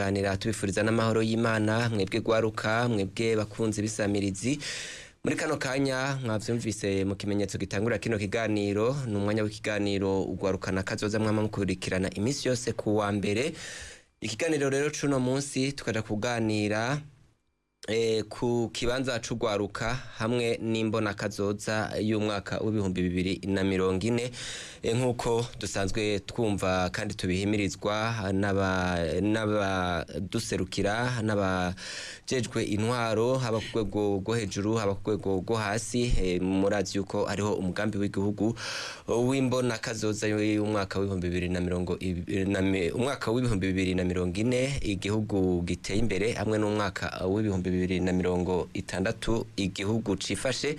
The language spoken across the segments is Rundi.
kwihanganira, tubifuriza n'amahoro y'Imana. Mwebwe gwaruka, mwebwe bakunzi bisamirizi, muri kano kanya mwavyumvise mu kimenyetso gitangura kino kiganiro, ni umwanya w'ikiganiro Ugwaruka na Kazoza, mwama mukurikirana iminsi yose ku wa mbere. Ikiganiro rero cuno munsi tukaja kuganira ku kibanza c'ugwaruka hamwe n'imbona kazoza y'umwaka w'2040, nk'uko dusanzwe twumva kandi tubihimirizwa n'abaduserukira n'abajejwe intwaro, haba ku rwego rwo hejuru, haba ku rwego rwo hasi. Murazi yuko hariho umugambi w'igihugu w'imbona kazoza y'umwaka w'ibihumbi bibiri na mirongo ibi- na mi- umwaka w'2040, igihugu giteye imbere, hamwe n'umwaka w'2060, igihugu cifashe.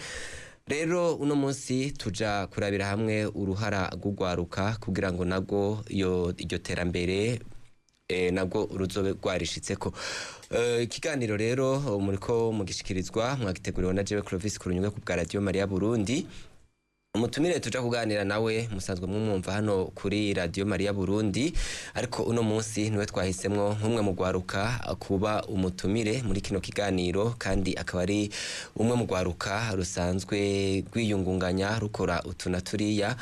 Rero uno munsi tuja kurabira hamwe uruhara rw'ugwaruka kugira ngo nabwo iyo iryo terambere nabwo ruzobe rwarishitseko. Ikiganiro rero muriko mugishikirizwa, mwagiteguriwe na jewe Clovis Kurunyuge ku bwa Radio Maria Burundi. Umutumire tuja kuganira nawe musanzwe mumwumva hano kuri Radio Maria Burundi, ariko uno munsi niwe twahisemwo nk'umwe mu gwaruka kuba umutumire muri kino kiganiro, kandi akaba ari umwe mu gwaruka rusanzwe rwiyungunganya, rukora utu na turiya.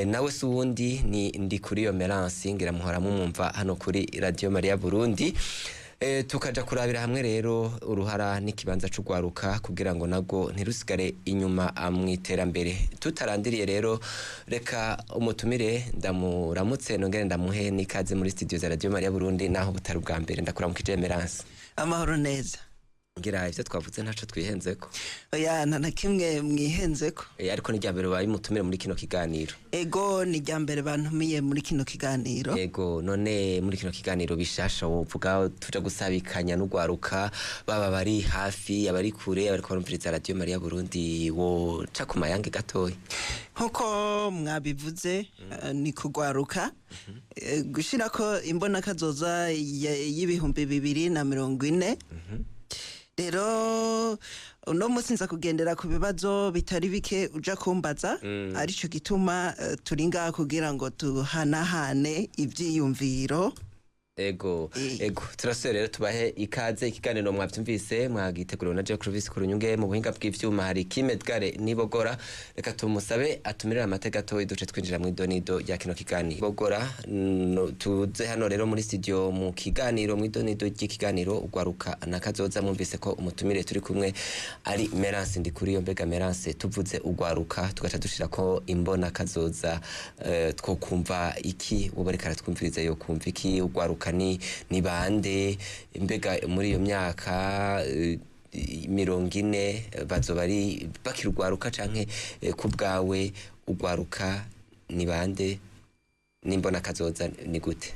Nawe si uwundi, ni Ndikuriyo Merance, ngira muhora mumwumva hano kuri Radio Maria Burundi. Tukaja kurabira hamwe rero uruhara n'ikibanza c'ugwaruka kugira ngo nabwo ntirusigare inyuma mw'iterambere. Tutarandiriye rero, reka umutumire ndamuramutse, nongere ndamuhe n'ikaze muri studio za Radio Maria Burundi, naho butari ubwa mbere. Ndakuramukije, Merance. Amahoro neza. Ngira ivyo twavuze ntaco twihenzeko. Oya, nta na kimwe mwihenzeko. Ariko ni irya mbere ubaye umutumire muri kino kiganiro. Ego, ni irya mbere bantumiye muri kino kiganiro. Ego, none muri kino kiganiro bishasha wovuga tuja gusabikanya n'ugwaruka, baba bari hafi, abari kure, abariko barumviriza Radio Maria Burundi, woca ku mayange gatoya? Nkuko mwabivuze, ni kugwaruka, gushirako imbonakazoza y'2040. Rero uno munsi nza kugendera ku bibazo bitari bike uja kumbaza, arico gituma turi ngaha kugira ngo tuhanahane ivyiyumviro. Ego. Ego, turasuye rero tubahe ikaze. Ikiganiro mwavyumvise, mwagiteguriwe na Jack Clovis Kurunyunge, mu buhinga bw'ivyuma hari Kim Edgar Nibogora. Reka tumusabe atumirire amateka gatoyi, duce twinjira mu idonido ya kino kiganiro. Bogora no, tuze hano rero muri studio mu kiganiro, mu idonido ry'ikiganiro Ugwaruka na Kazoza. Mwumvise ko umutumire turi kumwe ari Merance Ndikuriyo. Mbega Merance, tuvuze ugwaruka tugaca dushirako imbona kazoza, twokumva iki? Wowe ariko aratwumviriza yo kumva iki? Ugwaruka ni bande? Mbega muri iyo myaka 40 bazoba ari bakiri ugwaruka canke ku bwawe ugwaruka ni bande, n'imbona kazoza ni gute?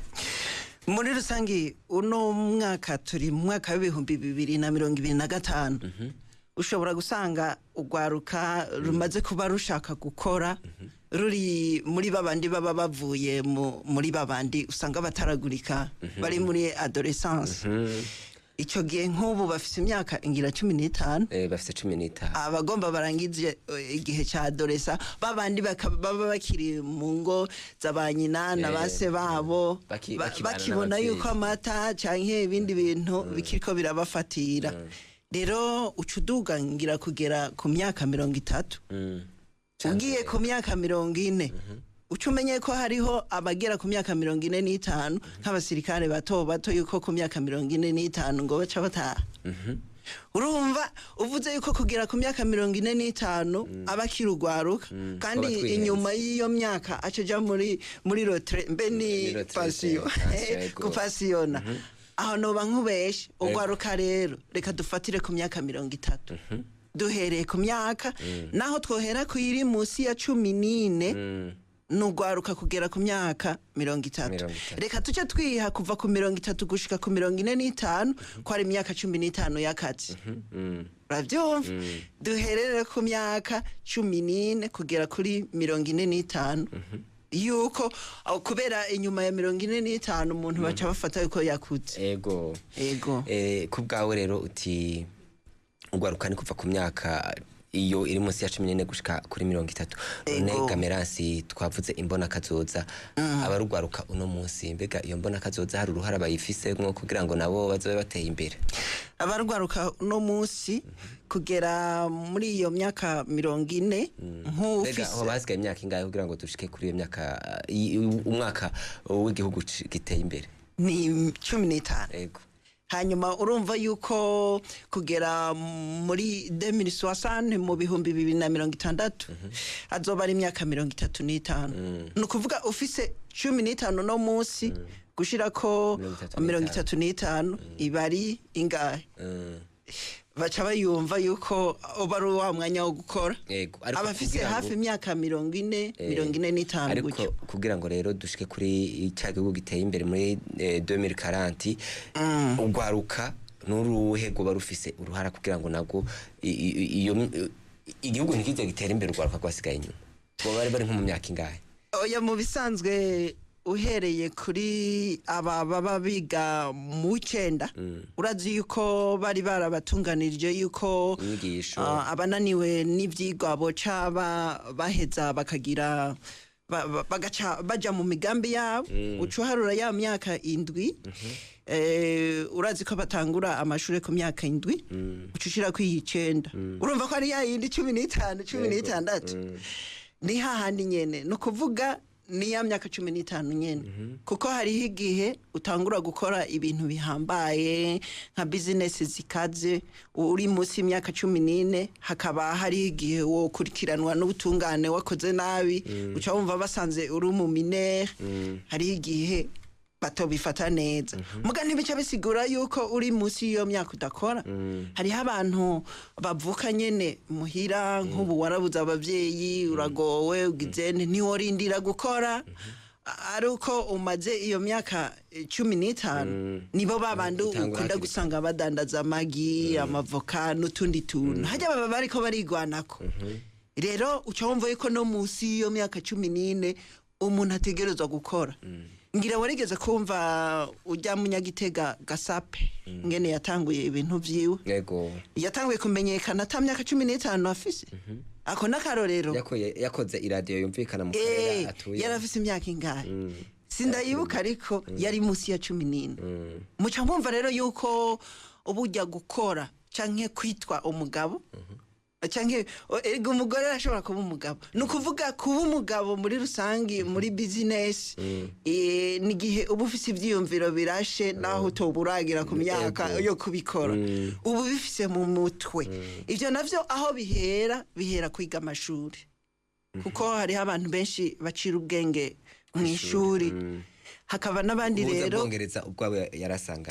Muri rusangi, uno mwaka turi mu mwaka w'2025, ushobora gusanga ugwaruka rumaze kuba rushaka gukora, ruri muri babandi baba bavuye muri babandi usanga bataragurika, bari muri adolescence. Ico gihe nk'ubu bafise imyaka ingira 15. Bafise 15. Abagomba barangize igihe ca adolescence, babandi baba bakiri mu ngo za ba nyina na base babo, bakibana bakibona n'abavyeyi. yuko amata canke ibindi bintu bikiriko birabafatira. Rero uca uduga ngira kugera ku myaka 30. Ugiye ku myaka 40, uca umenye ko hariho abagera ku myaka 45 nk'abasirikare bato bato, yuko ku myaka 45 ngo baca bataha. Urumva uvuze yuko kugera ku myaka 45 aba akiri ugwaruka, kandi Twaba twihenze. inyuma y'iyo myaka aca aja muri retraite, mbe ni Ni retraite, pension. Pension, ego. Gupasiyona aho noba nkubeshe. Ugwaruka rero reka dufatire ku myaka 30, duhereye ku myaka, naho twohera ku iri munsi ya 14, nugwaruka kugera ku myaka 30. 30. Reka tuce twiha kuva ku 30 gushika ku 45, ko ari imyaka 15 y'akazi. Uravyumva, duherere ku myaka 14 kugera kuri 45, yuko aho kubera inyuma ya 45 umuntu baca bafata yuko yakuze. Ego. Ego. Ku bwawe rero uti ugwaruka ni kuva ku myaka Iyo iri munsi ya 14 gushika kuri 30. None Ego. Gameransi, twavuze imbona kazoza, abarugwaruka uno munsi, mbega iyo mbona kazoza hari uruhara bayifise nko kugira ngo nabo bazobe bateye imbere? Abarwaruka uno munsi kugera muri iyo myaka 40, Mbega nk'ufise aho basigaye imyaka ingahe kugira ngo dushike kuri iyo myaka, umwaka w'igihugu giteye imbere? Ni 15. Ego. Hanyuma urumva yuko kugera muri 2060, mu 2060, azoba ari imyaka 35. Ni ukuvuga ufise 15 no munsi gushirako 35. 35 iba ari ingahe? Baca bayumva yuko uba ari wa mwanya wo gukora. Yego, ariko abafise kugira ngo- hafi imyaka 40, 45 Ariko gutyo. kugira ngo rero dushike kuri cya gihugu giteye imbere muri 2040, ugwaruka n'uruhe rwoba rufise uruhara kugira ngo nabwo iyo igihugu ntikize gitera imbere ugwaruka rwasigaye inyuma? Boba bari nko mu myaka ingahe? Oya, mu bisanzwe uhereye kuri aba baba biga mu w'icenda, urazi yuko bari barabatunganirije yuko Inyigisho. Abananiwe n'ivyigwa boca baheza bakagira bagaca baja mu migambi yabo. Uca uharura ya myaka 7, urazi ko batangura amashure ku myaka 7, uca ushirako iy'icenda, urumva ko ari ya yindi 15, 16. Ni hahandi nyene, ni ukuvuga ni ya myaka 15 nyene, kuko hariho igihe utangura gukora ibintu bihambaye nka bizinesi zikaze uri munsi y'imyaka 14, hakaba hariho igihe wokurikiranwa n'ubutungane wakoze nabi, uca wumva basanze uri umu mineur, hariho igihe batobifata neza. Muga ntibica bisigura yuko uri munsi y'iyo myaka udakora. Hariho abantu bavuka nyene muhira, nk'ubu warabuze abavyeyi, uragowe, ugize nte, ntiworindira gukora ari uko umaze iyo myaka 15. Nibo babandi Utangura ukunda hakiri. gusanga badandaza amagi, amavoka n'utundi tuntu, hajya baba bariko barigwanako. Rero uca wumva yuko no munsi y'iyo myaka 14 umuntu ategerezwa gukora. Ngira warigeze kumva ujya munyagitega Gasape ngene yatanguye ibintu vyiwe? Yego. Yatanguye kumenyekana ata myaka 15 afise. Ako n'akarorero. Yakoze iradiyo yumvikana mu karere atuye. Yari afise imyaka ingahe? Sindayibuka, ariko yari munsi ya 14. Muca mwumva rero yuko ubujya gukora canke kwitwa umugabo, canke erega umugore arashobora kuba umugabo, ni ukuvuga kuba umugabo muri rusange muri bizinesi, ni igihe uba ufise ivyiyumviro birashe, naho utoba uragira ku myaka yo kubikora, uba ubifise mu mutwe. Ivyo navyo aho bihera, bihera kwiga amashuri, kuko hariho abantu benshi bacira ubwenge mu ishuri, hakaba n'abandi Ubuza rero bwongereza ubwawe yarasanga.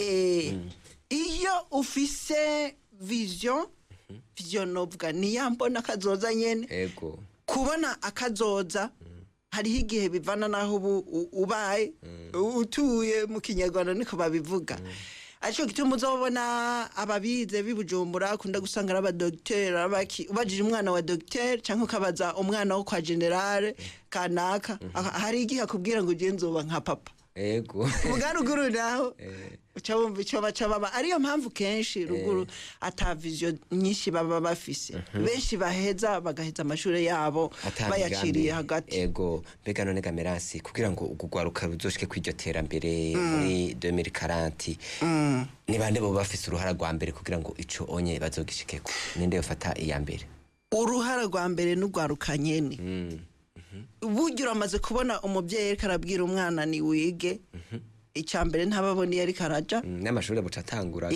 Iyo ufise vision, novuga ni ya mbona akazoza nyene. Kubona akazoza, hariho igihe bivana n'aho ubu ubaye utuye, mu Kinyarwanda niko babivuga. Ariko gituma uzobona ababize b'i Bujumbura akunda gusanga ari abadogiteri, abaki. Ubajije umwana wa dogiteri cyangwa ukabaza umwana wo kwa général kanaka, hari igihe akubwira ngo ugiye nzoba nka papa. Muga ruguru naho uca wumva icyo baca baba. Ariyo mpamvu kenshi ruguru ata vision nyinshi baba bafise. Benshi baheza bagaheza amashuri yabo Ata bayaciriye migambi. hagati. Ego, mbega none Gamerasi, kugira ngo ugugwaruka ruzoshike kw'iryo terambere muri 2040, ni bande bo bafise uruhara rwa mbere kugira ngo ico onye bazogishikeko? Ninde yofata iya mbere? Uruhara rwa mbere n'urwaruka nyene. Burya uramaze kubona umubyeyi ariko arabwira umwana ni wige, icya mbere ntababona iyo ariko araja. N'amashuri buca atangura.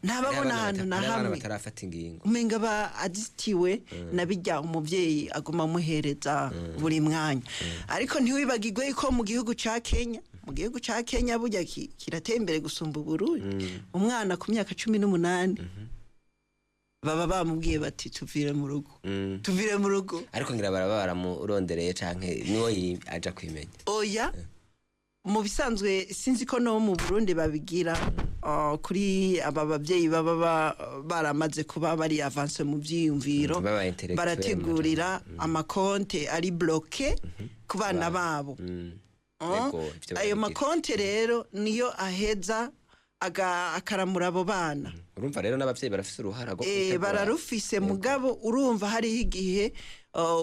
Ntababona ahantu na Hari abana hamwe. batarafata ingingo. Umenga aba azitiwe na bijya umubyeyi aguma amuhereza buri mwanya. Ariko ntiwibagirwe ko mu gihugu ca Kenya, mu gihugu ca Kenya burya kirateye imbere gusumba Uburundi, umwana ku myaka 18 baba bamubwiye bati tuvire mu rugo, tuvire mu rugo. Ariko ngira baraba baramurondereye canke niwo aja kwimenya? Oya, mu bisanzwe sinzi ko no mu Burundi babigira, kuri aba babyeyi baba baramaze kuba bari avancé mu vyiyumviro, Baba intellectuel. barategurira amakonte ari bloqué ku bana babo. Ego, ivyo Ayo barabigira. makonte rero niyo aheza akaramura abo bana. Urumva rero n'abavyeyi barafise uruhara rwo gutegura. Bararufise, mugabo urumva hariho igihe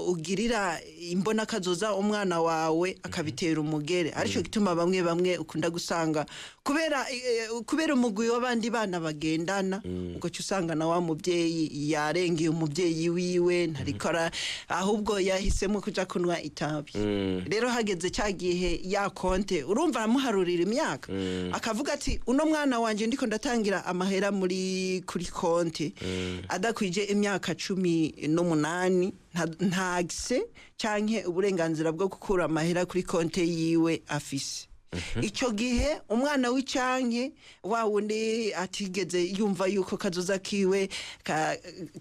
ugirira imbona kazoza umwana wawe akabitera umugere, arico gituma bamwe bamwe ukunda gusanga kubera umugwi w'abandi bana bagendana, ugaca usanga na wa muvyeyi yarengeye umuvyeyi wiwe, ntarikora, ahubwo yahisemo kuja kunywa itabi. Rero hageze cya gihe ya konte, urumva aramuharurira imyaka, akavuga ati: "Uno mwana wanje ndiko ndatangira amahera muri kuri konte adakwije imyaka 18, ntagise canke uburenganzira bwo gukura amahera kuri konte yiwe afise." Icyo gihe umwana w'icyanke wa wundi atigeze yumva yuko kazoza kiwe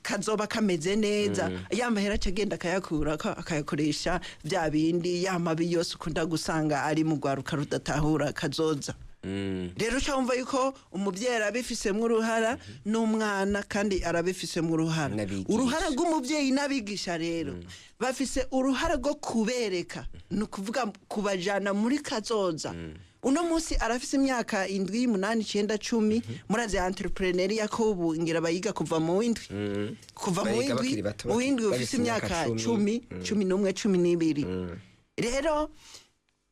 kazoba kameze neza, ya mahera aca agenda akayakura akayakoresha bya bindi, ya mabi yose ukunda gusanga ari mu rwaruka rudatahura kazoza. Rero uca wumva yuko umubyeyi arabifisemo uruhara, n'umwana kandi arabifisemo uruhara. N'abigisha. Uruhara rw'umubyeyi n'abigisha rero bafise uruhara rwo kubereka, ni ukuvuga kubajana muri kazoza. Uno munsi arafise imyaka 7, 8, 9, 10. Murazi entrepreneuriat ko ubu ngira bayiga kuva mu w'indwi, kuva mu Bayiga w'indwi, bakiri bato, mu w'indwi bafise ufise imyaka imyaka 10, 11, 12. Rero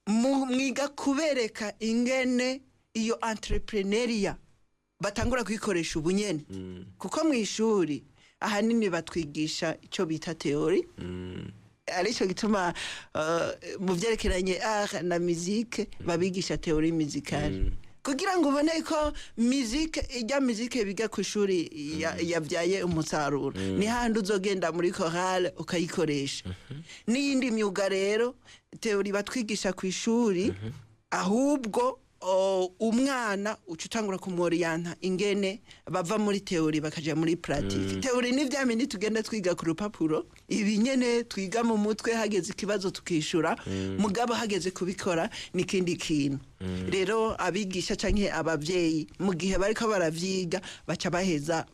mwiga kubereka ingene iyo entrepreneuriat batangura kuyikoresha ubunyene, kuko mu ishuri ahanini batwigisha icyo bita théorie, aricyo gituma mu byerekeranye art na musique babigisha théorie musicale, kugira ngo ubone ko musique ijya musique biga ku ishuri yabyaye umusaruro, ni handi uzogenda muri chorale ukayikoresha. N'iyindi myuga rero, théorie batwigisha ku ishuri, ahubwo umwana uca utangura kumworiyanta ingene bava muri théorie bakaja muri pratique. Théorie ni vya bindi tugenda twiga ku rupapuro, ibi nyene twiga mu mutwe, hageze ikibazo tukishura, mugabo hageze kubikora n'ikindi kintu. Rero abigisha canke abavyeyi, mu gihe bariko baravyiga, baca baheza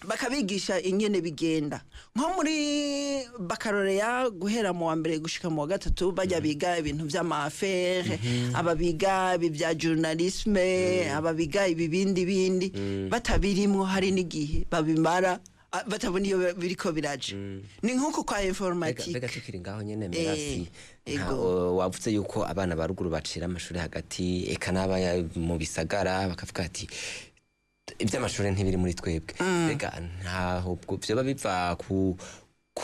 bakabigisha ingene bigenda. Nko muri baccalauréat, guhera mu wa mbere gushika mu wa gatatu, bajya biga ibintu vy'ama affaires, aba biga ibi bya journalisme, aba biga ibi bindi bindi, batabirimwo hari n'igihe babimara batabona iyo biriko biraja. Ni nk'uko kwa informatique. Mbega tukiri ngaho nyene, Merasi, Ego. Wavuze yuko abana ba ruguru bacira amashuri hagati, eka n'aba mu bisagara bakavuga ati: "Iby'amashuri ntibiri muri twebwe." Mbega ntaho vyoba biva ku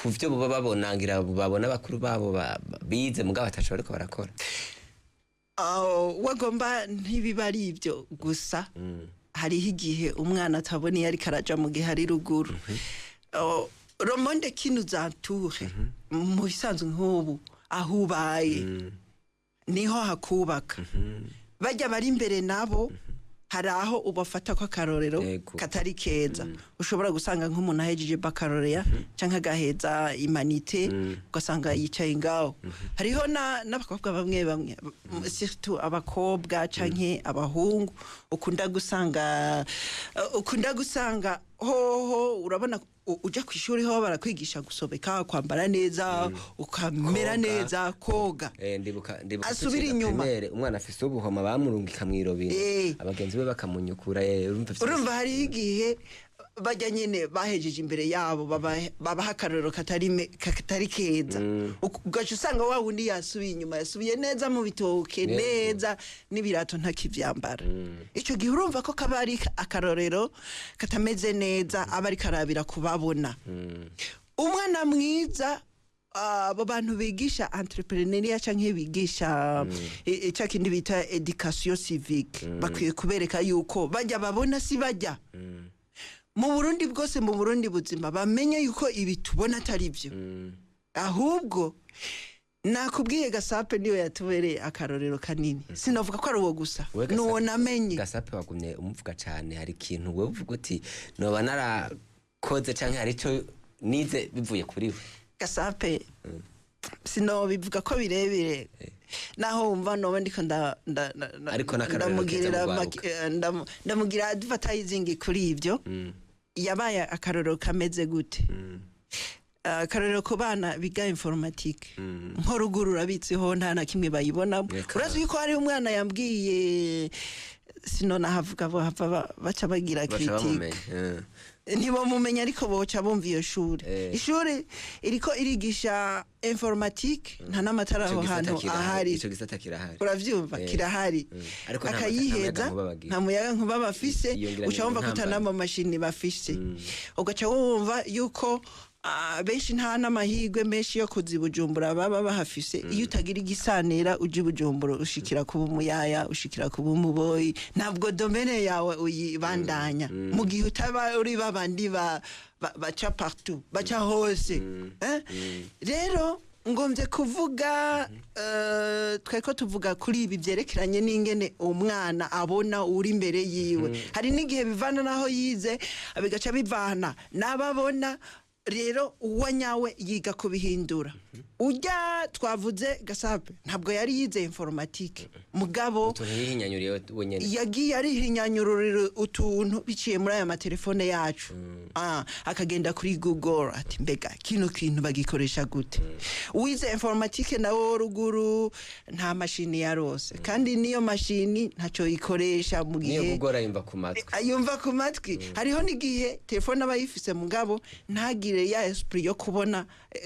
vyo boba babona, ngira babona bakuru babo bize mugabo bataco bariko barakora? Wagomba ntibiba ari ibyo gusa. Hariho igihe umwana atabona iyo ariko araja mu gihe ari ruguru. Oh, le monde qui nous entoure, mu bisanzwe nk'ubu aho ubaye niho hakubaka. Bajya bari imbere nabo hari aho ubafata ko akarorero katari keza. Ushobora gusanga nk'umuntu ahejeje baccalauréat canke agaheza humanités, ugasanga yicaye ngaho. Hariho n'abakobwa bamwe bamwe, surtout abakobwa canke abahungu, ukunda gusanga hoho urabona uja ku ishuri ho barakwigisha gusobeka, kwambara neza, ukamera Koga. neza, koga. Ndibuka Asubira tuciga inyuma. primaire, umwana afise ubuhoma bamurungika mw'irobine, abagenzi be bakamunyukura, urumva Urumva hariho igihe bajya nyine bahejeje imbere yabo babaha akarorero katari keza. Ugaca usanga wa wundi yasubiye inyuma, yasubiye neza mu bitoke neza n'ibirato ntakivyambara. Ico gihe urumva ko kaba ari akarorero katameze neza, aba ariko arabira kubabona. Umwana mwiza, abo bantu bigisha entrepreneuriat canke bigisha ca kindi bita éducation civique, bakwiye kubereka yuko bajya babona si bajya mu Burundi bwose, mu Burundi buzima, bamenye yuko ibi tubona atari byo. Ahubwo nakubwiye Gasape niyo yatubereye akarorero kanini. Sinavuga ko ari uwo gusa, Wewe nuwo namenye. Gasape wagumye umuvuga cane. Hari ikintu wewe uvuga uti: "Noba narakoze canke hari ico nize bivuye kuri we"? Gasape sinobivuga ko birebire, naho wumva noba ndiko Ariko n'akarorero keza ndamugirira mu rwaruka. ndamugira advertising kuri ibyo. Yabaye akarorero kameze gute? Akarorero ku bana biga informatique nko ruguru, urabitseho nta na kimwe bayibonamo. Reka. Urazi yuko hari umwana yambwiye Sinonahavuga, bohava baca bagira Baca critique. bamumenya. Ntibamumenya, ariko boca bumva iyo shuri. Ishuri iriko irigisha informatique, nta n'amatara Ico aho gisata hantu kirahari, ahari. Ico gisata kirahari. Uravyumva? Kirahari. Ariko nta Akayiheza. muyagankuba bagira. Nta muyaga nkuba bafise. Iyo ngira Uca ni wumva ko ata intambara. n'amamashini bafise, ugaca wumva yuko benshi nta n'amahirwe menshi yo kuza i Bujumbura baba bahafise. Iyo utagira igisanira uja i Bujumbura, ushikira kuba umuyaya, ushikira kuba umuboyi, ntabwo domaine yawe uyibandanya mu gihe utaba uri babandi baca partout, baca hose. Eh? Rero ngombye kuvuga, tweko tuvuga kuri ibi byerekeranye n'ingene umwana abona uri imbere yiwe. Hari n'igihe bivana n'aho yize, bigaca bivana n'ababona. Rero uwo nyawe yiga kubihindura. Ujya twavuze gasape ntabwo yari yize informatique, mugabo Utuntu yihinyanyuriye wenyene. yagiye arihinyanyurira utuntu biciye muri aya matelefone yacu. Akagenda kuri Google ati: "Mbega kino kintu bagikoresha gute?" Uwize informatique nawe wo ruguru nta mashini yarose, kandi niyo mashini ntacyo ikoresha mu Niyo gihe gukora yumva ku matwi. Yumva ku matwi. Hariho n'igihe telefone aba yifise, mugabo ntagire ya esprit yo kubona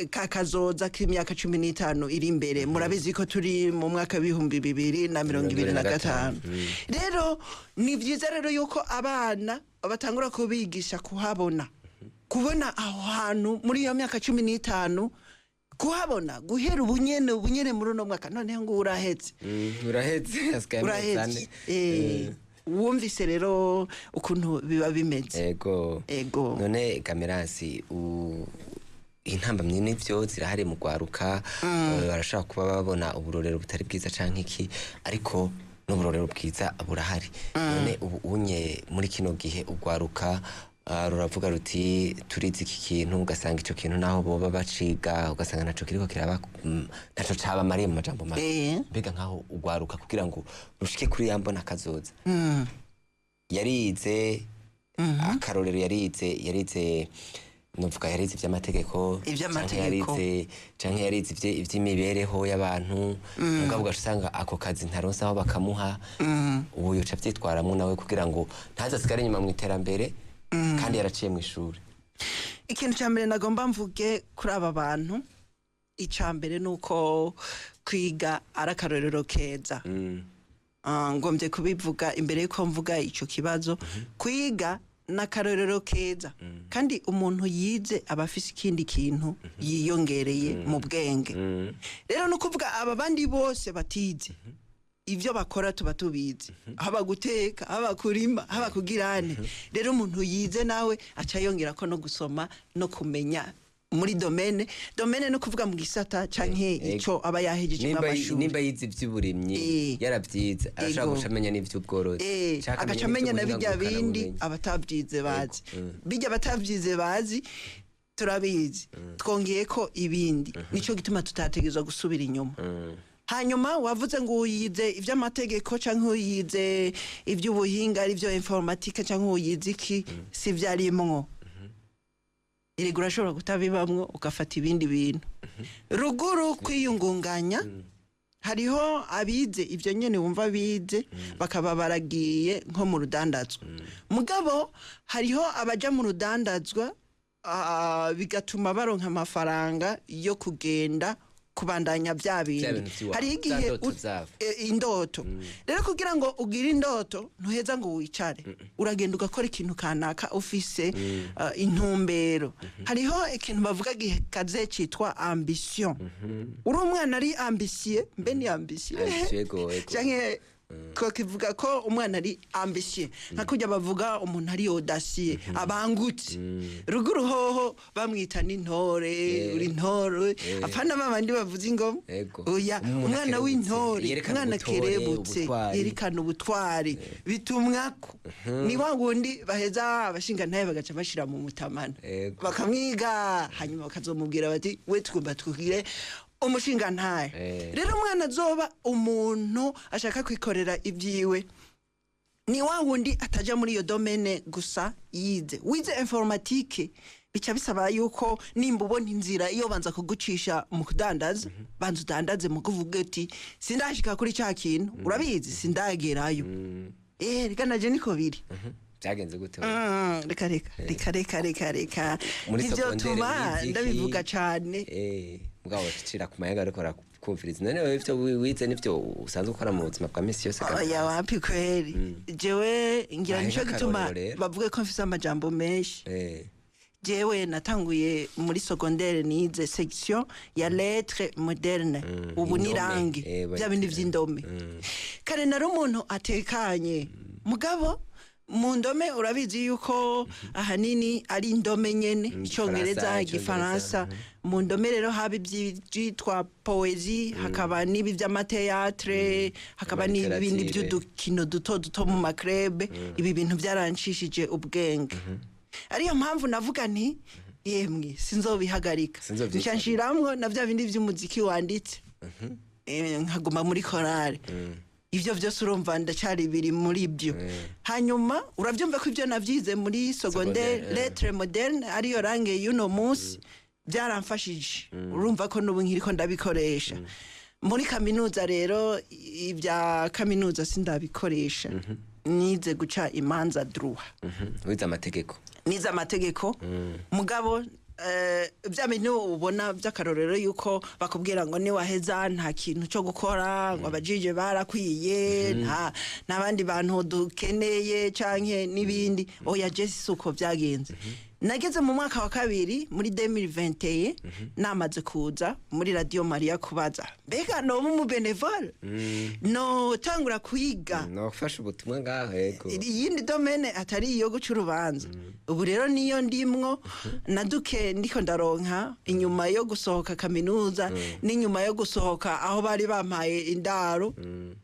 ka kazoza k'imyaka 15 iri imbere. Murabizi ko turi mu mwaka w'2025. Rero ni byiza rero yuko abana batangura kubigisha kuhabona, kubona aho hantu muri iyo myaka 15, kuhabona guhera ubunyene, ubunyene muri uno mwaka. Noneho ngo urahetse. Urahetse, hasigaye amezi Urahetse. 4. Wumvise rero ukuntu biba bimeze. Ego. Ego. None gameransi, intambamyi n'ivyo zirahari mu gwaruka. Barashobora kuba babona uburorero butari bwiza canke iki, ariko n'uburorero bwiza burahari. None ubu unye muri kino gihe ugwaruka ruravuga ruti: "Turizi iki kintu", ugasanga ico kintu naho boba baciga, ugasanga ntaco kiriko kiraba, ntaco cabamariye mu majambo make. Mbega nkaho ugwaruka kugira ngo rushike kuri ya mbona kazoza, yarize, akarorero, yarize, novuga yarize ivy'amategeko, Ivy'amategeko. canke yarize ivy'imibereho y'abantu, mugabo ugaca usanga ako kazi ntaronse aho bakamuha. Ubu yoca avyitwaramwo nawe kugira ngo ntaze asigare inyuma mu iterambere kandi yaraciye mu ishuri? Ikintu cya mbere nagomba mvuge kuri aba bantu, icya mbere ni uko kwiga ari akarorero keza. Ngombye kubivuga imbere yuko mvuga icyo kibazo. Kwiga ni akarorero keza, kandi umuntu yize aba afise ikindi kintu yiyongereye mu bwenge. Rero ni ukuvuga aba bandi bose batize, ibyo bakora tuba tubizi, haba guteka, haba kurima, haba kugirane. Rero umuntu yize nawe aca yongera ko no gusoma no kumenya muri domaine, no kuvuga mu gisata canke ico aba yahejeje Nimba nk'amashuri. Nimba yize ivy'uburimyi, yaravyize, arashobora guca amenya n'ivy'ubworozi, canke agaca amenya na n'ivy'ubuhinga bijya bindi ngurukanabumenyi. Abatabyize bazi, bijya abatabyize bazi, turabizi, twongeye ko ibindi. Nico gituma tutategerezwa gusubira inyuma. Hanyuma wavuze ngo uyize iby'amategeko cyangwa uyize iby'ubuhinga, ari byo informatique, cyangwa uyize iki, si byarimwo. Erega urashobora kutabibamwo ugafata ibindi bintu ruguru kwiyungunganya. Hariho abize ibyo nyene wumva bize, bakaba baragiye nko mu rudandazwa. Mugabo hariho abaja mu rudandazwa, bigatuma baronka amafaranga yo kugenda kubandanya bya Vya bindi. bintu vy'iwabo, Hariho za igihe ndoto zabo. Indoto rero, kugira ngo ugire indoto, ntuheza ngo wicare, uragenda ugakora ikintu kanaka ufise intumbero. Hariho ikintu bavuga gikaze citwa ambition. Uri umwana ari ambitieux, mbe ni ambitieux? Ambitieux, ego, ego. Canke ko kivuga ko umwana ari ambitieux, nka kurya bavuga umuntu ari audacieux, abangutse. Ruguru hoho bamwita n'intore. Uri intore, apana babandi bavuza ingoma. Oya. Umuntu Umwana akerebutse. w'intore. Yerekana Umwana ubutore, akerebutse. ubutwari. Yerekana ubutwari, bitumwako ni wa wundi baheza abashinga ntaye bagaca bashira mu mutamana, bakamwiga, hanyuma bakazomubwira bati: "We tugomba twugire umushinga ntaye." Rero umwana azoba umuntu ashaka kwikorera ibyiwe ni wa wundi ataja muri iyo domaine gusa yize. Wize informatique, bica bisaba yuko nimba ubona inzira iyo banza kugucisha mu kudandaza, banza udandaze, mu kuvuga uti: "Sindashika kuri ca kintu, urabizi, sindagerayo." Reka naje niko biri. Byagenze gute? Reka reka reka reka reka reka. Muri Nivyo secondaire tuma wize iki? ndabivuga cane. Mugabo cira ku mayaga, ariko arakumviriza. None wewe ivyo wize nivyo usanzwe ukora mu buzima bwa misi yose? Oya, wapi kweri. Jewe ngira Ahe, nico gituma nk'akarorero rero. bavuge ko mfise amajambo menshi. Jewe natanguye muri secondaire, nize section ya lettres modernes, ubu ni Indome. Langue bya bindi vy'indome. Kare nari umuntu atekanye, mugabo mu ndome urabizi yuko ahanini ari indome nyene, icongereza, Igifaransa, igifaransa. Mu ndome rero haba ibyitwa poésie, hakaba n'ibi vy'ama théâtre, hakaba n'ibindi Ama littérature. by'udukino duto duto mu ma clubs. Ibi bintu byaranshishije ubwenge, ariyo mpamvu navuga nti: "Yemwe, sinzobihagarika." Sinzovyicarira. Nca nshiramwo na vya bindi vy'umuziki wanditse, nkaguma muri korale. Ivyo vyose urumva ndacari biri muri byo. Hanyuma uravyumva ko ivyo navyize muri secondaire, Secondaire, lettres modernes, ariyo langue y'uno munsi, byaramfashije. Urumva ko n'ubu nkiriko ndabikoresha. Muri kaminuza rero, ibya kaminuza sindabikoresha. Nize guca imanza, droit. Wize amategeko. Nize amategeko, mugabo bya bintu ubona by'akarorero yuko bakubwira ngo niwaheza nta kintu cyo gukora, ngo abajije barakwiye, nta n'abandi bantu dukeneye canke n'ibindi, oya, je si uko byagenze. Nageze mu mwaka wa kabiri muri 2021, namaze kuza muri Radio Maria kubaza: mbega noba umu bénévole, no tangura kwiga No gufasha ubutumwa ngaho, yego. Iyindi domaine atari iyo guca urubanza? Ubu rero niyo ndimwo na duke ndiko ndaronka inyuma yo gusohoka kaminuza n'inyuma yo gusohoka aho bari bampaye indaro,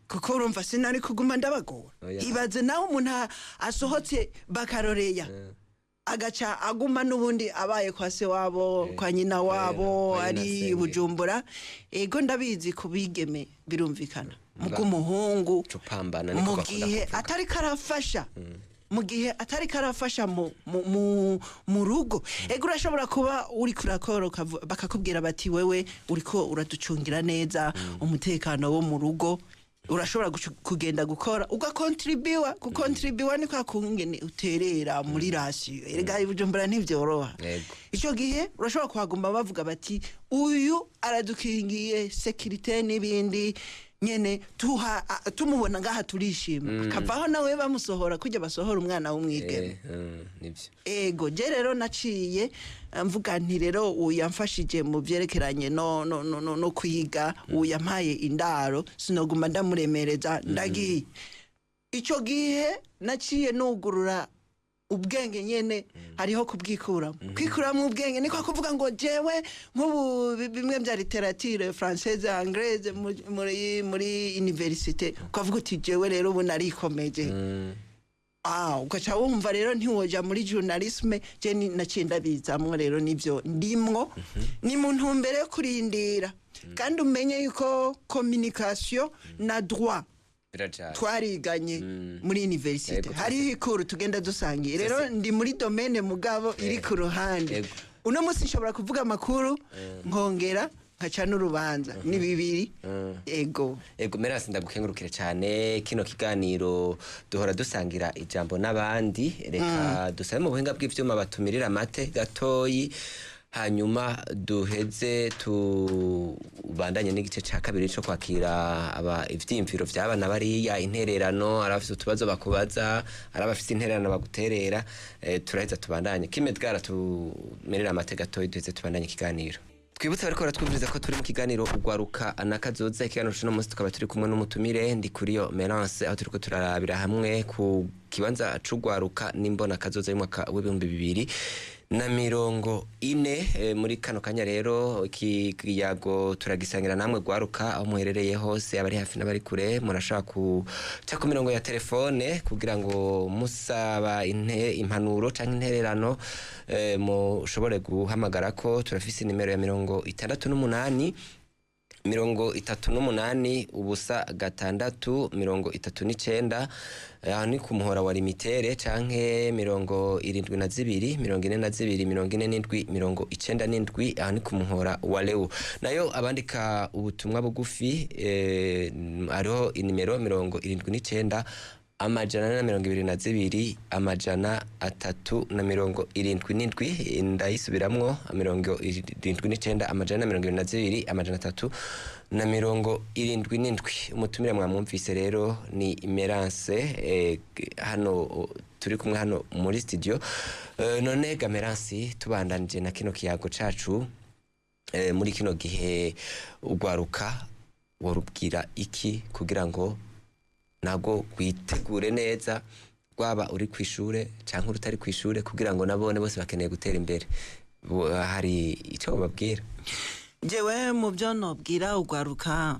kuko urumva sinari kuguma ndabagora. Oya. Ibaze nawe umuntu asohotse bakaroreya, agaca aguma n'ubundi abaye kwa se wabo, kwa nyina wabo, kwa nyina ari senge. Bujumbura. Ego, ndabizi, kubigeme birumvikana, mug'umuhungu Cupambana niko mu bakunda gihe kuvuga. atari karafasha, mu gihe atari karafasha mu rugo. Ego, urashobora kuba uri kurakoroka, bakakubwira bati: "Wewe uriko uraducungira neza umutekano wo mu rugo." Urashobora kugenda gukora, ugakontribiwa. Gukontribiwa ni kwa kungene uterera muri ration. Erega i Bujumbura ntivyoroha. Ico gihe urashobora kuhaguma, bavuga bati: "Uyu aradukingiye sécurité n'ibindi nyene, tuha tumubona ngaha turishima." Akavaho nawe bamusohora kujya basohora umwana w'umwigeme. Nivyo. Ego, je rero naciye mvuga nti: "Rero uyu yamfashije mu vyerekeranye no kwiga, uyu yampaye indaro, sinoguma ndamuremereza, ndagiye." Ico gihe naciye nugurura ubwenge nyene. Hariho kubwikuramo, kwikuramo ubwenge niko kuvuga ngo jewe nk'ubu bimwe bya littérature française, anglaise muri université, ukavuga uti: "Jewe rero ubu narikomeje." Ugaca wumva rero ntiwoja muri journalisme. Je naciye ndabizamwo rero, nivyo ndimwo, ni mu ntumbero yo kurindira. Kandi umenye yuko communication na droit Birajanye. twariganye muri université. Hariho ikuru tugenda dusangiye. Rero ndi muri domaine, mugabo iri ku ruhande. Uno munsi nshobora kuvuga amakuru, nkongera nkaca n'urubanza, ni bibiri, ego. Ego Merasi, ndagukengurukire cyane. Kino kiganiro duhora dusangira ijambo n'abandi. Reka dusabe mu buhinga bw'ivyuma batumirira amate gatoyi, hanyuma duheze tubandanye n'igice ca kabiri co kwakira aba ivyiyumviro vy'abana bariya, intererano, arabafise utubazo bakubaza, arabafise intererano baguterera. Turaheza tubandanye kimedgara. Tumirira amate gatoyi, duheze tubandanye ikiganiro. Twibutse bariko baratwumviriza ko turi mu kiganiro Ugwaruka na Kazoza. Ikiganiro c'uno munsi tukaba turi kumwe n'umutumire Ndikuriyo Merance, aho turiko turarabira hamwe ku kibanza c'ugwaruka n'imbona kazoza y'umwaka w'2040. Muri kano kanya rero ikiyago turagisangira namwe gwaruka, aho muherereye hose, abari hafi n'abari kure. Murashaka kuca ku mirongo ya telefone kugira ngo musaba impanuro canke intererano, mushobore guhamagara ko turafise nimero ya 68 38 0 6 39. Aho ni ku muhora wa limitere, canke 72 42 47 97, aho ni ku muhora wa leo. Nayo abandika ubutumwa bugufi, hariho inimero 79. 422 377. Ndayisubiramwo: 79 422 377. Umutumire mwamwumvise rero ni Emerance, hano turi kumwe hano muri studio. None Gamerance, tubandanije na kino kiyago cacu, muri kino gihe ugwaruka worubwira iki kugira ngo nabwo rwitegure neza, rwaba uri ku ishure canke urutari ku ishure, kugira ngo nabone bose bakeneye gutera imbere? Hari ico bababwira? Jewe mu byo nobwira ugwaruka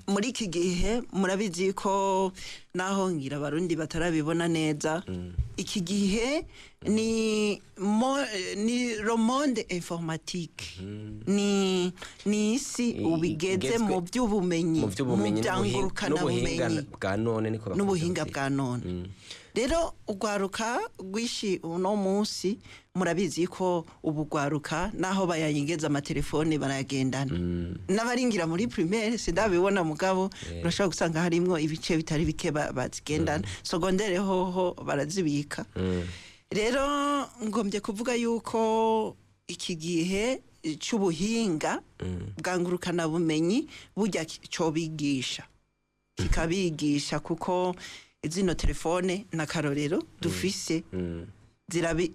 muri iki gihe, murabizi ko naho ngira Abarundi batarabibona neza, iki gihe ni le monde informatique, ni isi ubigeze igezwe mu by'ubumenyi, mu by'ubumenyi bya n'ubuhinga ngurukanabumenyi bwa none, niko bakunze n'ubuhinga kuvyita. Bwa none. Rero ugwaruka rwishi uno munsi, murabizi ko ubu gwaruka naho bayanyegeza amatelefone barayagendana, n'abaringira muri primaire sindabibona, mugabo urashobora gusanga harimwo ibice bitari bike bazigendana, secondaire hoho barazibika. Rero ngombye kuvuga yuko iki gihe cy'ubuhinga bwa ngurukanabumenyi burya cobigisha, kikabigisha, kuko zino telefone n'akarorero dufise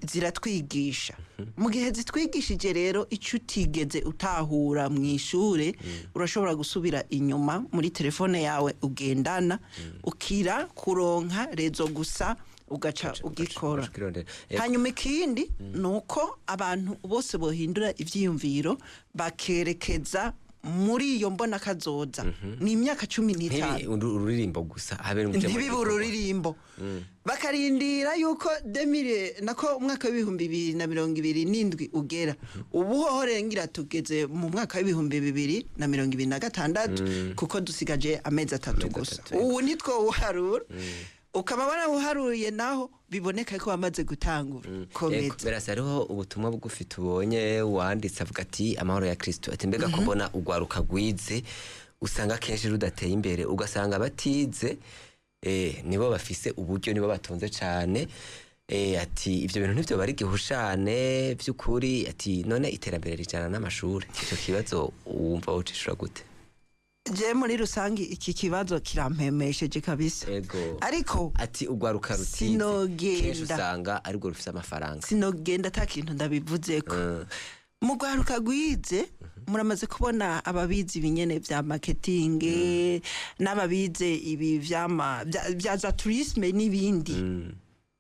ziratwigisha. Mu gihe zitwigishije rero, icyo utigeze utahura mu ishure urashobora gusubira inyuma muri telefone yawe ugendana, ukira kuronka réseau gusa, ugaca ugikora. Ukirondera. Hanyuma ikindi ni uko abantu bose bohindura ivyiyumviro, bakerekeza muri iyo mbona kazoza ni imyaka 15. Ntibi ururirimbo gusa, habe n'umuja mu Ntibibe gikorwa. ururirimbo, bakarindira yuko 2000 nako umwaka w'2027 ugera. Ubu hoho rengira tugeze mu mwaka w'2026, kuko dusigaje amezi 3 Amezi gusa. 3, yego. Ubu nitwowuharura, ukaba warawuharuye naho biboneka ko wamaze gutangura komeza. Berasa, hariho ubutumwa bugufi tubonye wanditse, avuga ati: "Amahoro ya Kristo." Ati: "Mbega kubona ugwaruka rwize usanga kenshi rudateye imbere, ugasanga batize nibo bafise uburyo, nibo batunze cane." Ati: "Ivyo bintu ntivyo bari gihushane vy'ukuri." Ati: "None iterambere rijana n'amashuri?" Ico kibazo wumva wocishura gute? Je muri rusange iki kibazo kirampemesheje kabisa. Ariko Ati: "Ugwaruka rutize Sinogenda. kenshi usanga arirwo rufise amafaranga." Sinogenda ata kintu ndabivuzeko. Mu rwaruka rwize, muramaze kubona ababizi ibinyene vya marketing n'ababize ibi vya za tourisme n'ibindi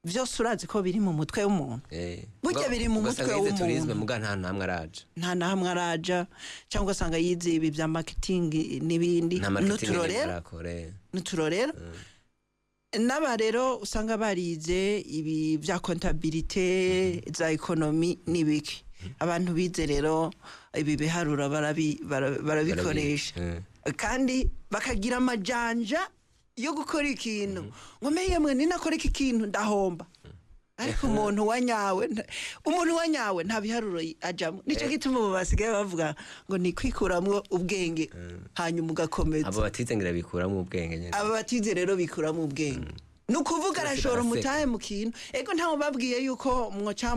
vyose, urazi ko biri mu mutwe w'umuntu. Burya biri mu Ugasanga mutwe yize w'umuntu. tourisme muga nta namwe araja. Nta na hamwe araja, cyangwa ugasanga yize ibi vya marketing n'ibindi. Nta marketing N'uturorero arakora. N'uturorero n'aba rero usanga barize ibi bya comptabilité, za économie n'ibiki. Abantu bize rero ibi biharuro barabikoresha kandi bakagira amajanja yo gukora ikintu ngo meye mwe ninakora iki kintu ndahomba. Ariko umuntu wa nyawe nta biharuro ajamo. Nicyo gituma ubu basigaye bavuga ngo ni kwikuramwo ubwenge, hanyuma ugakomeza. Abo batize ngira bikuramo ubwenge nyene. Aba batize rero bikuramo ubwenge, ni ukuvuga Bose arashora baraseka. umutahe mu kintu. Ego, ntawe babwiye yuko mwoca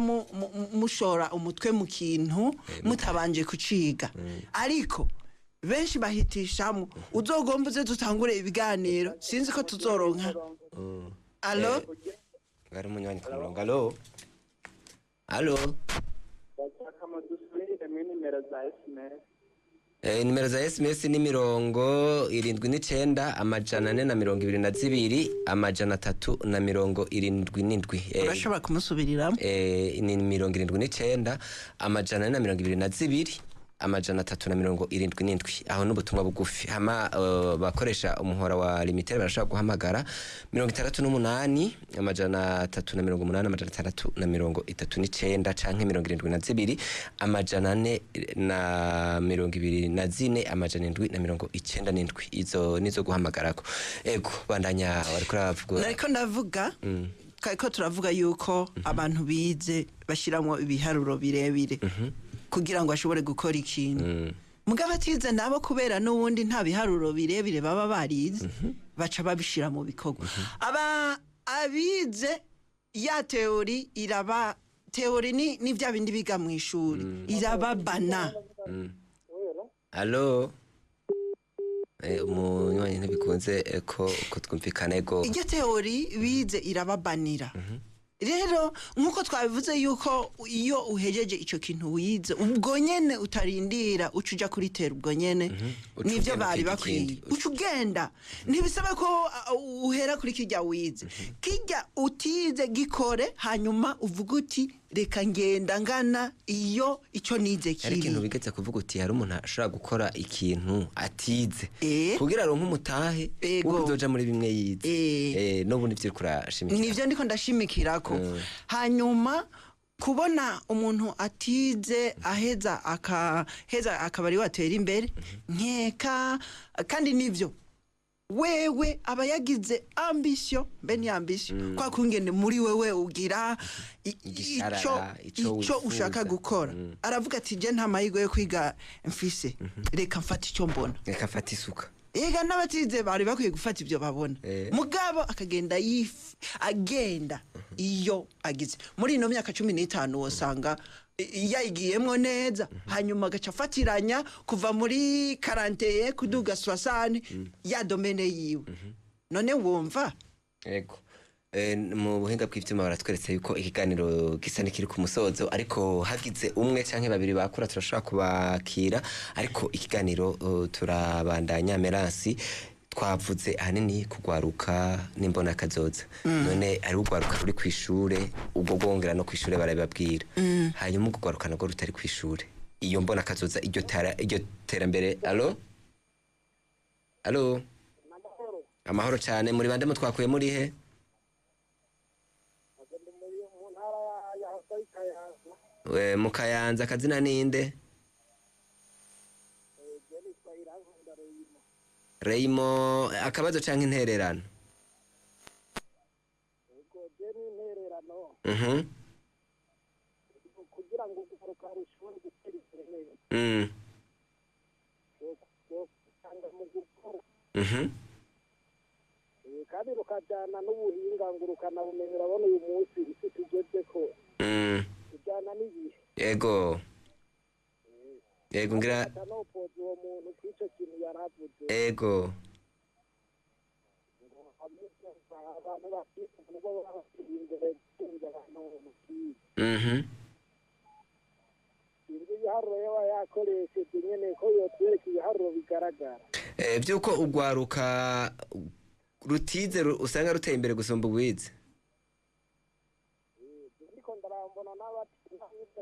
mushora umutwe mu kintu mutabanje kuciga, ariko benshi bahitishamo. Uzogomba uze dutangure ibiganiro, sinzi ko tuzoronka. Allô? Bari umunywanyi ku murongo. Allô, allô? Ndashaka mudusubiremo nimero za SMS. Nimero za SMS ni 79 422 377. Urashobora kumusubiriramo? Ni 79 422 377. Aho n'ubutumwa bugufi. Hama bakoresha umuhora wa Lumitel barashobora guhamagara 68 380 639 canke 72 424 797. Izo nizo guhamagarako. Ego, bandanya, wariko uravuga. Nariko ndavuga, kariko turavuga yuko abantu bize bashyiramo ibiharuro birebire kugira ngo ashobore gukora ikintu. Mugabo atize nabo, kubera n'ubundi nta biharuro birebire baba barize, baca babishira mu bikorwa. Aba Abize ya théorie, iraba théorie ni bya bindi biga mu ishuri, irababana. Allo, umunywanyi ntibikunze ko twumvikana, ego. Iryo théorie bize irababanira. Rero nk'uko twabivuze yuko iyo uhejeje icyo kintu wize, ubwo nyene utarindira, uca uja kuri terrain ubwo nyene. Uca Nivyo ugenda bari ukiga bakwiye. ikindi. Uca ugenda, ntibisaba ko uhera kuri kirya wize. Kirya utize gikore, hanyuma uvuge uti: "Reka ngenda ngana iyo icyo nize Hari ikintu kiri." bigeze kuvuga uti hari umuntu ashobora gukora ikintu atize kugira aronke umutahe wo kuzoja muri bimwe yize. N'ubundi ivyo uriko urashimikira. Nivyo ndiko ndashimikirako. Hanyuma kubona umuntu atize aheza akaheza akaba ari watera imbere, nkeka kandi nivyo, wewe aba yagize ambition. Mbe ni ambition kwa kungene muri wewe ugira Igisharara, ico ico ico ushaka wifuza. gukora. Aravuga ati: "Je nta mahirwe yo kwiga mfise, reka mfate icyo mbona." Reka mfate isuka. Ega n'abatize bari bakwiye gufata ibyo babona. Mugabo akagenda agenda iyo agize muri ino myaka 15, wosanga yayigiyemwo neza, hanyuma agaca afatiranya kuva muri 41 kuduga 60 ya domaine yiwe. None wumva? Yego. Mu buhinga bw'ivyuma baratweretse yuko ikiganiro gisa n'ikiri ku musozo, ariko hagize umwe canke babiri bakura turashobora kubakira, ariko ikiganiro turabandanya. Meransi, twavuze ahanini kugwaruka n'imbona kazoza. None ari ugwaruka ruri kw'ishure, ubwo rwongera no kw'ishure barabibabwira, hanyuma urwo rwaruka narwo rutari kw'ishure, iyo mbona kazoza, iryo tara, iryo terambere. Allo, allo. Amahoro cyane. Muri bande, mutwakuye muri he? Mu ntara ya Kayanza. We, mu Kayanza, akazina ninde? Nitwa Irankunda Reyimo. Reimo, akabazo canke intererano? Ubwo je n'intererano. Kugira ngo urwaruka rushobore gutera imbere neza, usanga mu gukora kandi rukajyana n'ubuhinga ngurukanabumenyi. Urabona uyu munsi isi tugezeko tujyana n'igihe. Yego, ngira Atanopoza uwo muntu kw'icyo kintu yaravuze ngo abantu bafite nubwo baba bateye imbere gusumvya abantu mu Sinzi ibiharuro yaba yakoresheje nyene, ko yotwereka ibiharuro bigaragara. Vyuko urwaruka rutize usanga ruteye imbere gusumba urwize. Ndiko ndarambona n'abatize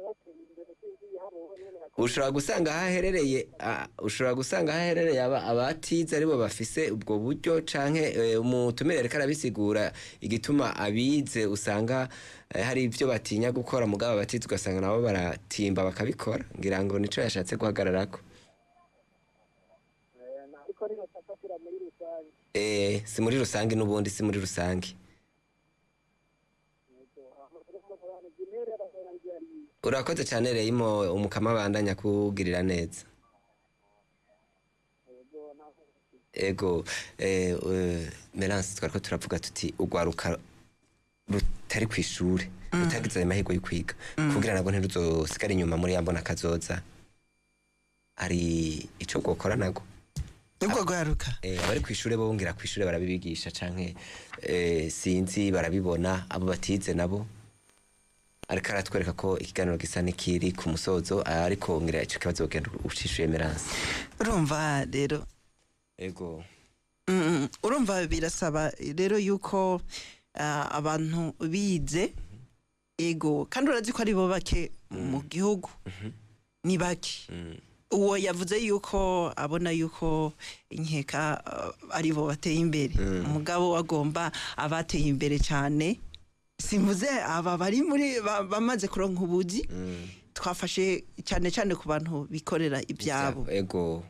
bateye imbere, sinzi ibiharuro nyene yakoresheje. Ushobora gusanga aho aherereye abatize aribo bafise ubwo buryo, canke umutumire ariko arabisigura igituma abize usanga hari ivyo batinya gukora, mugabo abatize ugasanga nabo baratimba bakabikora. Ngira ngo nico yashatse guhagararako. Ariko niyo tafatira muri rusange. Si muri rusange, n'ubundi si muri rusange. Intererano yanjye yari iyo. Urakoze cyane Reyimo, umukama abandanya kugirira neza. Yego, naho. Ego, Melance, twariko turavuga tuti urwaruka rutari kw'ishure, rutagize ayo mahirwe yo kwiga, kugira nabwo ntiruzosigare inyuma muri ya mbona kazoza, hari ico rwokora nago? Ubwo rwaruka? Abari kw'ishure bo bongera kw'ishure barabibigisha canke sinzi barabibona. Abo batize nabo, ariko aratwereka ko ikiganiro gisa n'ikiri ku musozo, ariko ngira ico kibazo ugenda ucishuye, Melance. Urumva rero urumva birasaba rero yuko abantu bize, ego, kandi urazi ko ari bo bake mu gihugu, ni bake. Uwo yavuze yuko abona yuko inkeka ari bo bateye imbere, umugabo agomba abateye imbere cyane. Simvuze aba bari muri bamaze kuronka ubuzi. Twafashe cyane cyane ku bantu bikorera ibyabo,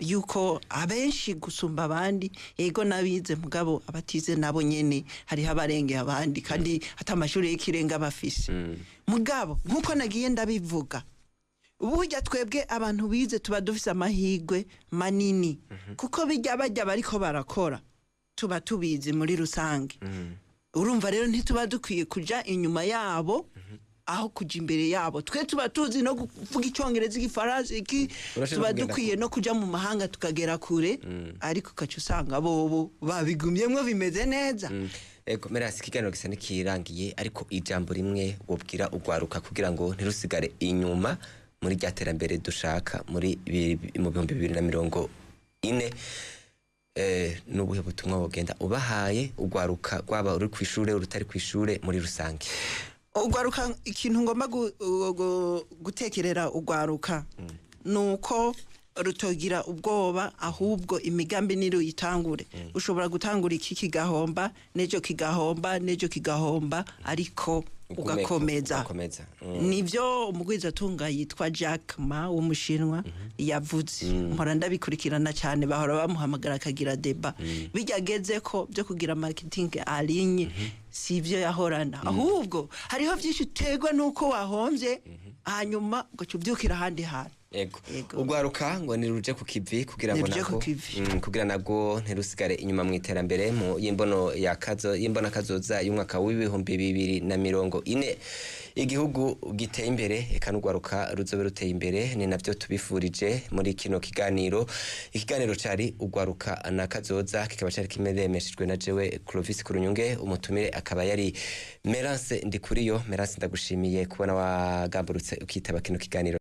yuko abenshi gusumba abandi, yego n'abize, mugabo abatize nabo nyene hariho abarengeye abandi kandi ata amashuri y'ikirenga bafise. Mugabo nk'uko nagiye ndabivuga, burya twebwe abantu bize tuba dufise amahirwe manini, kuko bijya bajya bariko barakora tuba tubizi muri rusange. Urumva rero ntituba dukwiye kuja inyuma yabo aho kuja imbere yabo. Twe tuba tuzi no kuvuga Icyongereza, Igifaransa, iki, Urashobora tuba kugenda dukwiye no kuja mu mahanga tukagera kure, ariko ugaca usanga bobo babigumyemwo bimeze neza. Ego, Merasi, ikiganiro gisa n'ikirangiye, ariko ijambo rimwe wobwira ugwaruka kugira ngo ntirusigare inyuma muri rya terambere dushaka muri mu 2040, n'ubuhe butumwa wogenda ubahaye ugwaruka, rwaba uri kw'ishure, urutari kw'ishure, muri rusange? Ugwaruka, ikintu ngomba gutekerera ugwaruka ni uko rutogira ubwoba, ahubwo imigambi niruyitangure. Ushobora gutangura iki kigahomba, n'ejo kigahomba, n'ejo kigahomba, ariko ugakomeza. Ugakomeza. Nibyo umugwizatunga yitwa Jack Ma w'Umushinwa yavuze. Mpora ndabikurikirana cyane, bahora bamuhamagara akagira débat. Bijyageze ko byo kugira marketing en ligne si ibyo yahorana, ahubwo hariho byinshi uterwa n'uko wahombye, hanyuma ugaca ubyukira ahandi hantu. Ego. Ego. Ugwaruka ngo niruje ku kivi kugira ngo Niruje ku nabwo kivi. Kugira nabwo ntirusigare inyuma mu iterambere mu y'imbono ya kazo y'imbona kazoza y'umwaka w'2040, igihugu giteye imbere, eka n'ugwaruka ruzobe ruteye imbere. Ni navyo tubifurije muri kino kiganiro. Ikiganiro cari Ugwaruka na Kazoza, kikaba cari kimeremeshejwe na jewe Clovis Kurunyunge, umutumire akaba yari Merance Ndikuriyo. Merance, ndagushimiye kubona wagamburutse ukitaba kino kiganiro.